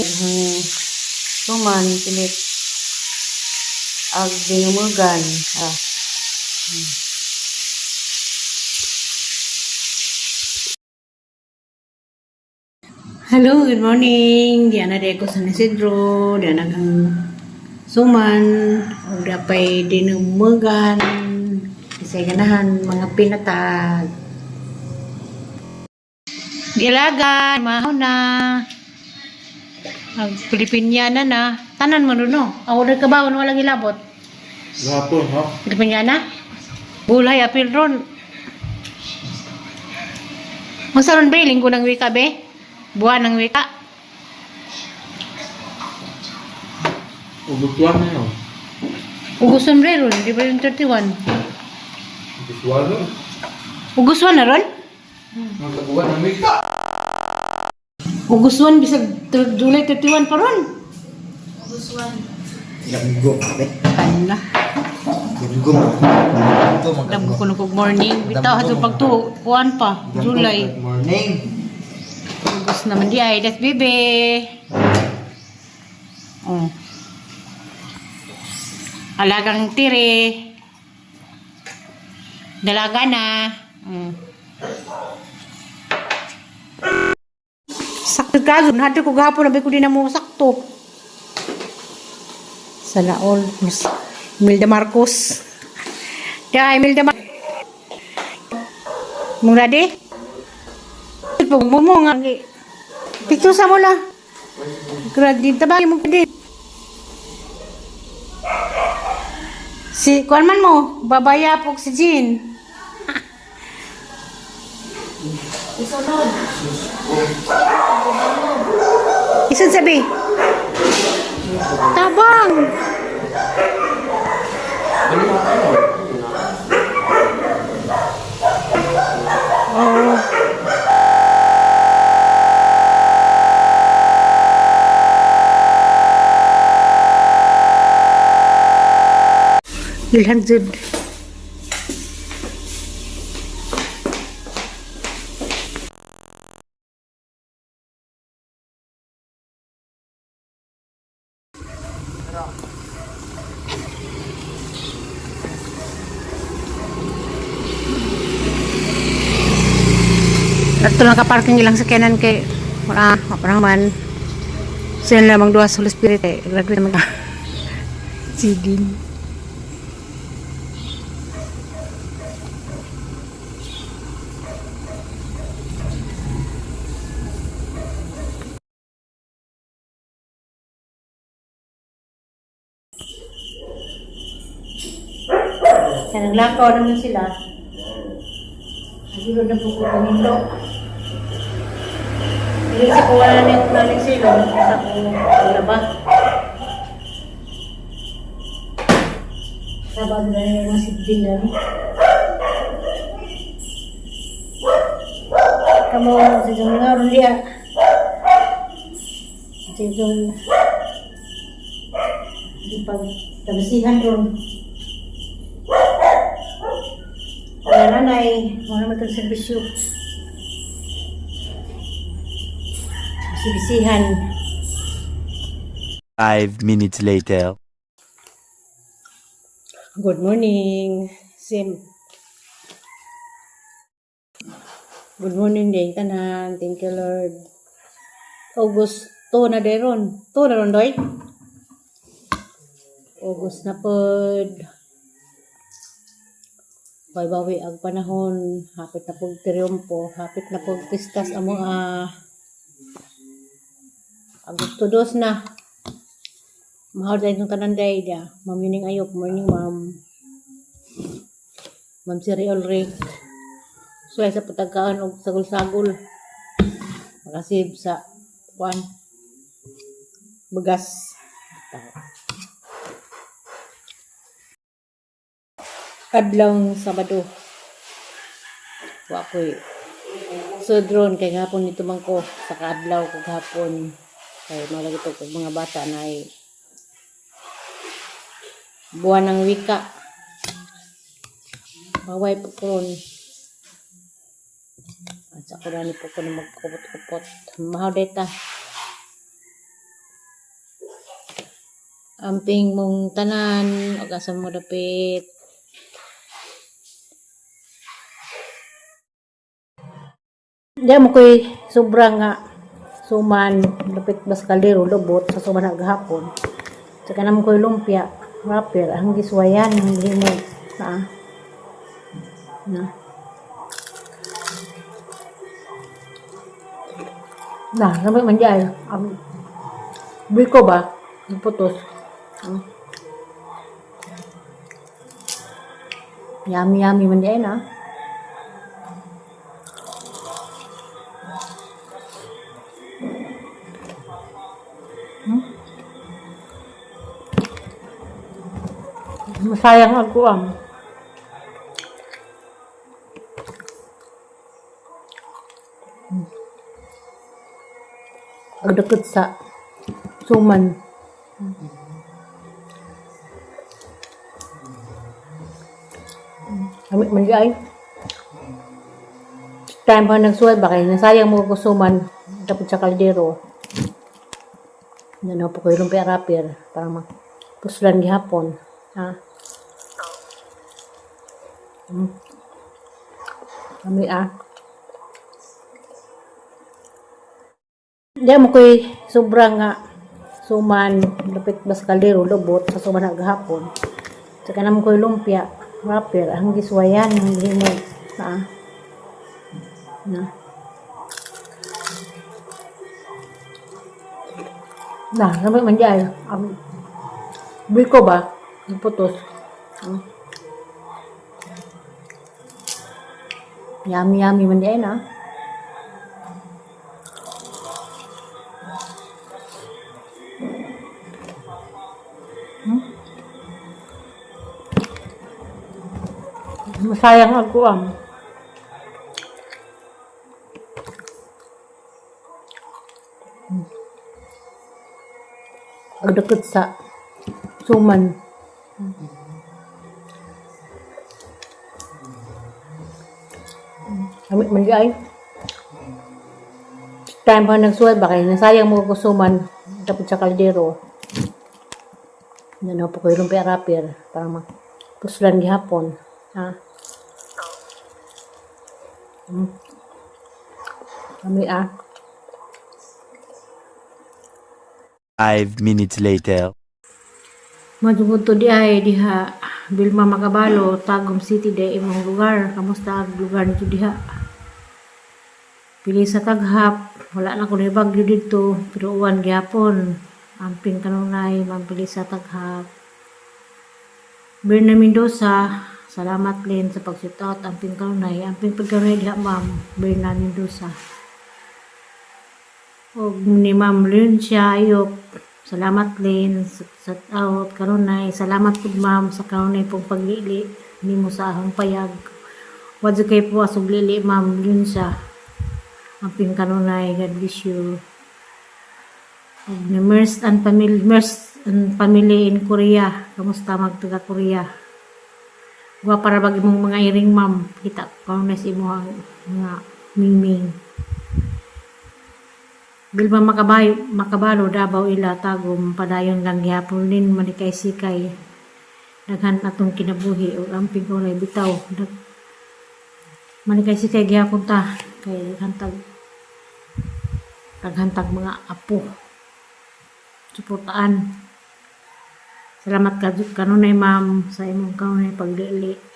Suman pilit ag dinumugan. Ah. Hello, good morning. Diana de ko San Isidro, diana ang suman, ug dapay dinumugan. Isay ganahan mga pinatag. Gilagan, mahaw na. Ang Pilipiniana na. Tanan mo no. Ako na kabawon, walang ilabot. Gapon, ha? Pilipiniana? Bulay, apil ron. Masaron be, linggo ng wika be? Buwan ng wika. Ubutuan na yun. Uguson be ron, di ba yung 31? Ubutuan na. Uguson na ron? Magkabuan ng wika. Uguson, bisag July 31 pa ron. Ganggo, be. Ala, Ganggo. Ganggo, damo ko nung morning. Bitaw, hato pagtuo, kuan pa, July. Good morning. August naman di ay, that's bebe. Oh. Alagang tire. Dalaga na. Sakto ka, hati ko gahapon, nabi ko din na mo sakto. Sana all. Miss Imelda Marcos. Ya, Imelda Marcos. Mong ready? Pag mo mo nga. Picture sa mo la. Grabe, tabagi mo din. Si, kuan man mo, babaya po si Jean. Isun sabi. Tabang! Oh. Ilhan jud. Ato lang ka-parking ilang sakyanan kay wala pa man. Sila lamang duha sa Holy Spirit eh. Graduate naman ka. Sige. Kaya naglakaw naman sila. Siguro na po ko pahinto. Hindi sa kuha na niyang naling silong. Sa kuha ba? Sabado na niya yung sidin na. Kamu, sa jong nga ron diya. Sa jong di pag tabisihan ron. Wala nanay, wala naman itong servisyo. Bisi-bisihan. 5 minutes later. Good morning, Sim. Good morning din, tanan. Thank you, Lord. August 2 na deron. 2 na ron, doy? August na pod. Bawi ang panahon. Hapit na pog triyumpo. Hapit na pog pistas amo ah. Agosto 2 na. Mahal dahil itong tanan day da. Ma'am Yuning Ayok. Morning, ma'am. Ma'am Siri Ulrich. So, ay sa patagkaan og sagol-sagol. Makasib sa kuan. Bagas. Adlong Sabado. Wa ko'y so drone kay hapon nito man ko sa kaadlaw ko hapon kay malagi to kog mga bata na ay buwan ng wika. Baway po ko ron. At sa kurani po ko na magkupot-kupot. Mahaw deta. Amping mong tanan ug asa mo dapit. Diya mo ko'y sobrang nga suman dapit bas kaldero lubot sa suman na gahapon. Saka naman ko'y lumpia, wrapper, ang giswayan, hindi mo, ah. Na. Na, namay man diay. Ang biko ba? Ang putos. Yummy, yummy man diay na. Masayang ako ang. Agdakot sa suman. Ami man di ay. Time pa nagsuway ba kay nasayang mo ko suman dapat sa kaldero. Ano po ko yung rapper para mapuslan gihapon. Ha? Ami ah. Diya mo ko'y sobrang nga suman dapit bas kaldero lubot sa suman na gahapon. Saka naman ko'y lumpia, wrapper, ang giswayan, hindi mo, ah. Na. Na, namay man diay. Ang biko ba? Ang putos. Yummy, yummy man diay na. Masayang ako ang. Agdakot sa suman. Ami man di ay. Time pa nagsuway ba kay nasayang mo ko suman dapat sa kaldero. Ano po ko yung rapper para mapuslan gihapon. Ha? Ami ah. 5 minutes later. Madugod to di ay diha Vilma Macabalo, Tagum City di imong lugar. Kamusta ang lugar nito diha? Pili sa taghap, wala na ko bagyo dito, pero uwan gihapon. Amping kanunay, mampili sa taghap. Berna Mendoza, salamat Lynn sa pag-shout out. Amping kanunay, amping pagkanunay diha ma'am, Berna Mendoza. Og ni Ma'am Lynn siya ayok. Salamat Lynn sa shout out kanunay. Salamat pud ma'am sa kanunay pong paglili nimo sa ahong payag. Wadyo kay po asog lili ma'am Lynn siya. Amping kanunay, God bless you. Og ni Merce and family, Merce and family in Korea. Kamusta mag taga Korea? Gwa para bag imong mga iring ma'am. Kita kanunay sa imong mga mingming. Bilma makabayo, makabalo Davao ila Tagum padayon lang gihapon din manikay sikay daghan atong kinabuhi ug amping ko bitaw dag manikay sikay gihapon ta kay daghan tag daghan tag mga apo suportaan. Salamat ka kanunay ma'am sa imong kanunay pagdili.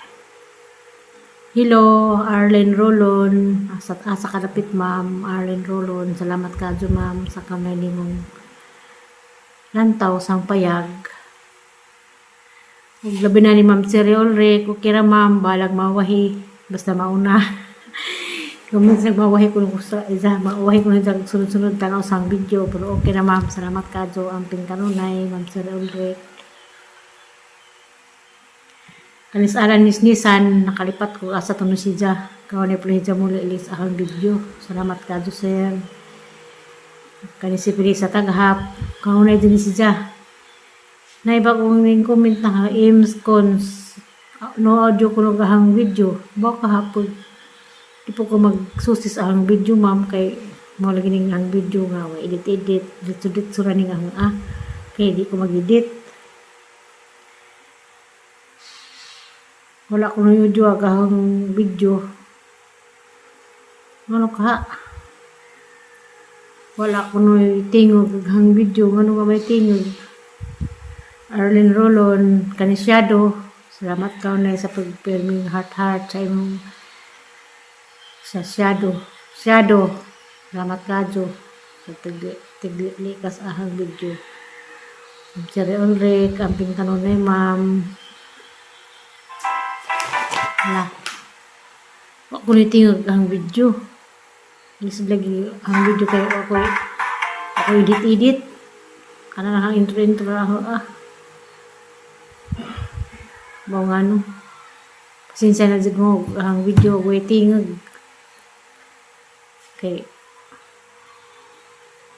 Hello, Arlene Rolon. Asa, asa kalapit, ma'am. Arlene Rolon. Salamat ka, ma'am, sa kamay nimong lantaw sang payag. Ug labi na ni Ma'am Siri Ulrich. Okay ra, ma'am. Balag mawahi. Basta mauna. Kung minsan mawahi ko nung gusto, isa, mawahi ko nung sunod-sunod tanaw sang video. Pero okay na, ma'am. Salamat ka, Amping kanunay, Ma'am Siri Ulrich. Kanis alan nis nisan nakalipat ko asa tuno siya. Kawan ni Pulhija muli ilis akong video. Salamat ka sir. Kanis si Pili sa taghap. Kaunay din siya. Naiba kong ning comment na ka aims cons no audio ko nung ahang video. Baka hapon. Di po ko magsusis ahang video ma'am kay mo lagi ning ang video nga wa edit edit ditso ditso ra ning ahang ah kay di ko mag-edit. Wala ko nang video agahang video. Ngano ka? Wala ko nang tingog aghang video. Ngano nga may tingog? Arlene Rolon, Kanisyado. Salamat ka na sa pag-perming heart heart sa imong sa shadow. Shadow. Salamat kadyo sa tiglikas ahang video. Sir Ulrich, amping kanunay, ma'am. Hala. Wa ko ni tingog ang video. Lisod lagi ang video kay ako ako edit edit. Kana lang ang intro intro ako ah. Mao nga no. Pasensya na jud mo ang video waiting. Kay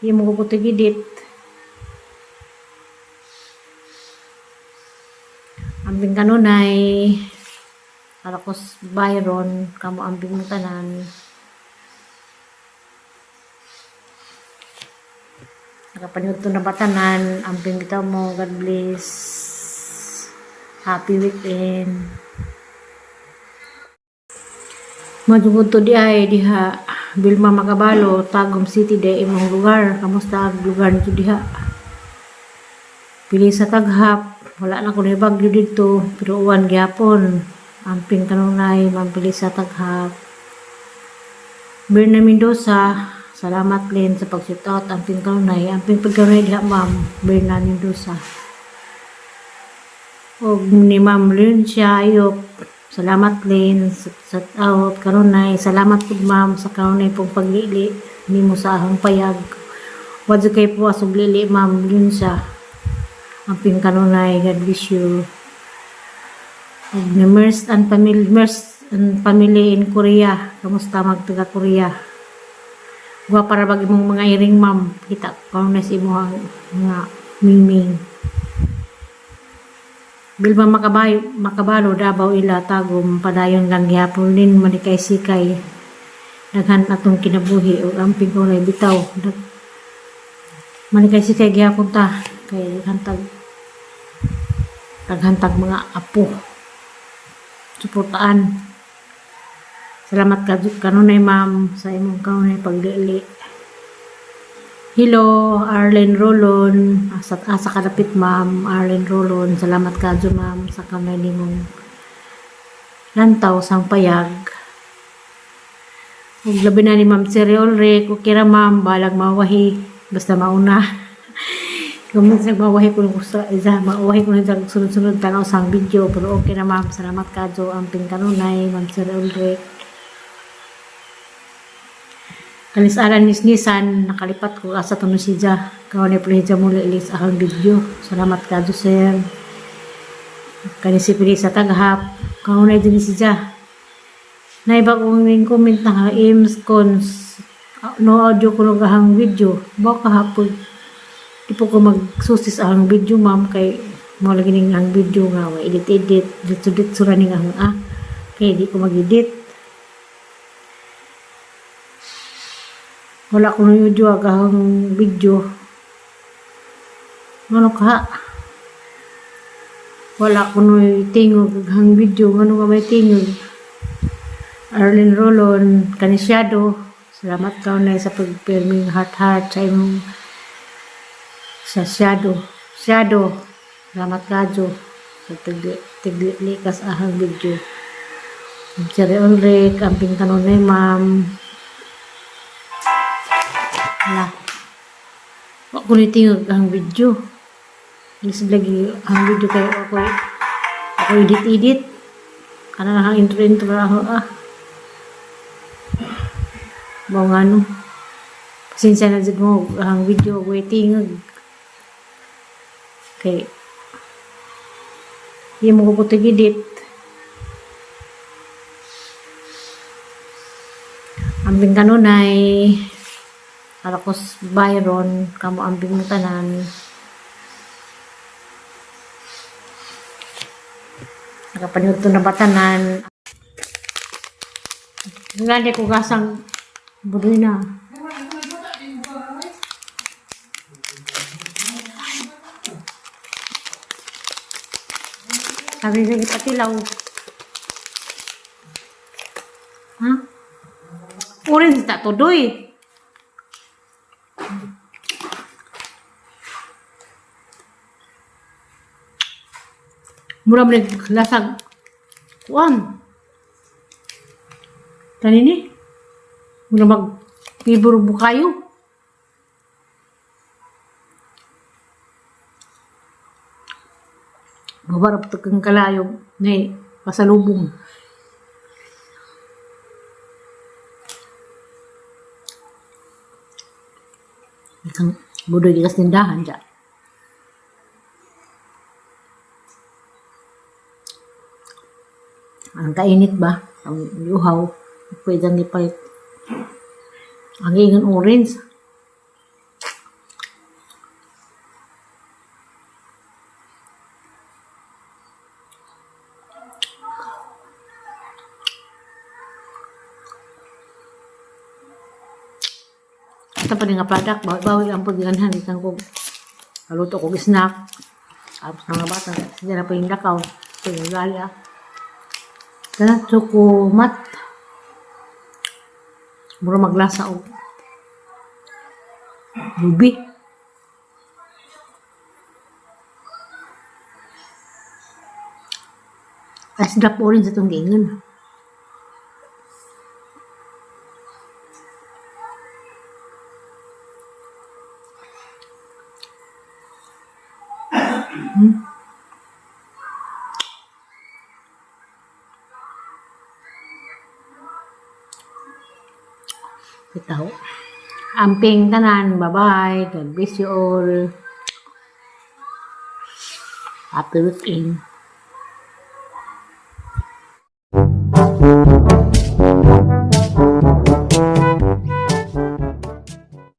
di mo ko edit. Ambing kanunay. Arakos Byron, kamo ambing mo tanan. Nakapanood to na batanan, amping bitaw mo, God bless. Happy weekend. Madungod to di ay diha Vilma Makabalo, Tagum City di imong lugar. Kamusta ang lugar nito diha? Pili sa taghap, wala na ko bagyo dito, pero uwan gyapon. Amping kanunay, mampili sa taghap. Berna Mendoza, salamat Lynn sa pag-shout out. Amping kanunay, amping pagkanunay diha ma'am, Berna Mendoza. Og ni Ma'am Lynn siya ayok. Salamat Lynn sa shout out kanunay. Salamat pud ma'am sa kanunay pong paglili nimo sa ahong payag. Wadyo kay po asog lili ma'am Lynn siya. Amping kanunay, God bless you. Og ni Merce and family, Merce and family in Korea. Kamusta mag taga Korea? Gwa para bag imong mga iring ma'am. Kita ko na sa imong mga mingming. Bilma makabayo, makabalo Davao ila Tagum padayon lang gihapon din manikay sikay. Daghan atong kinabuhi ug amping ko na bitaw. Manikay sikay gihapon ta kay daghan tag daghan tag mga apo. Suportaan. Salamat ka kanunay ma'am sa imong kanunay paglili. Hello, Arlene Rolon. Asa, asa kalapit ma'am, Arlene Rolon. Salamat kadyo ma'am sa kanunay nimong lantaw sang payag. Ug labi na ni Ma'am Siri Ulrich, okay ra ma'am, balag mawahi, basta mauna. Kung minsan mawahi ko nung sa isa, mawahi ko nung sunod-sunod tanaw sang video, pero okay na ma'am, salamat kadyo, amping kanunay, Ma'am Siri Ulrich. Kalisaran nis Nissan, nakalipat ko asa tuno siya. Kawan ni Pulhija muli ilis akong video. Salamat kadyo sir. Kani si Pili sa taghap, kaunay din siya. Naiba kong ning comment na ka, aims cons, no audio ko nung ahang video. Baka hapon, di po ko magsusis ahang video ma'am kay mo lagi ning ang video nga wa edit edit ditso ditso ra ning ahang ah kay di ko mag-edit. Wala ko nang video agahang video. Ngano ka? Wala ko nang tingog aghang video. Ngano nga may tingog? Arlene Rolon, Kanisyado. Salamat ka na sa pag-perming heart heart sa imong sa shadow. Shadow. Salamat kadyo sa tiglikas ahang video. Sir Ulrich, amping kanunay ma'am. Hala. Wa ko ni tingog ang video. Lisod lagi ang video kay ako ako edit edit. Kana lang ang intro intro ako ah. Mao nga no. Pasensya na jud mo ang video waiting. Kay di mo ko edit. Ambing kanunay. Arakos Byron, kamo ambing mo tanan. Nakapanood to na batanan. Ngani ko gasang budoy na. Sabi nga ipatilaw. Ha? Orange ta to doy. Mura man lasag. Kuan. Kanini? Mura mag flavor bukayo. Babarap to kang kalayog ngay pasalubong. Ikang budoy gikas tindahan dyan. Ang kainit ba? Ang yuhaw. Pwede ang ipalit. Ang ingon orange. Ito pa nga product, bawi-bawi ang pagganhan. Ikang kong haluto kong snack. Tapos mga bata, hindi na po yung lakaw. Ito yung gali ah. Kana chocomat. Mura maglasa og lubi. Ice drop orange itong giingon. Bitaw. Amping tanan. Bye-bye. God bless you all. Happy weekend.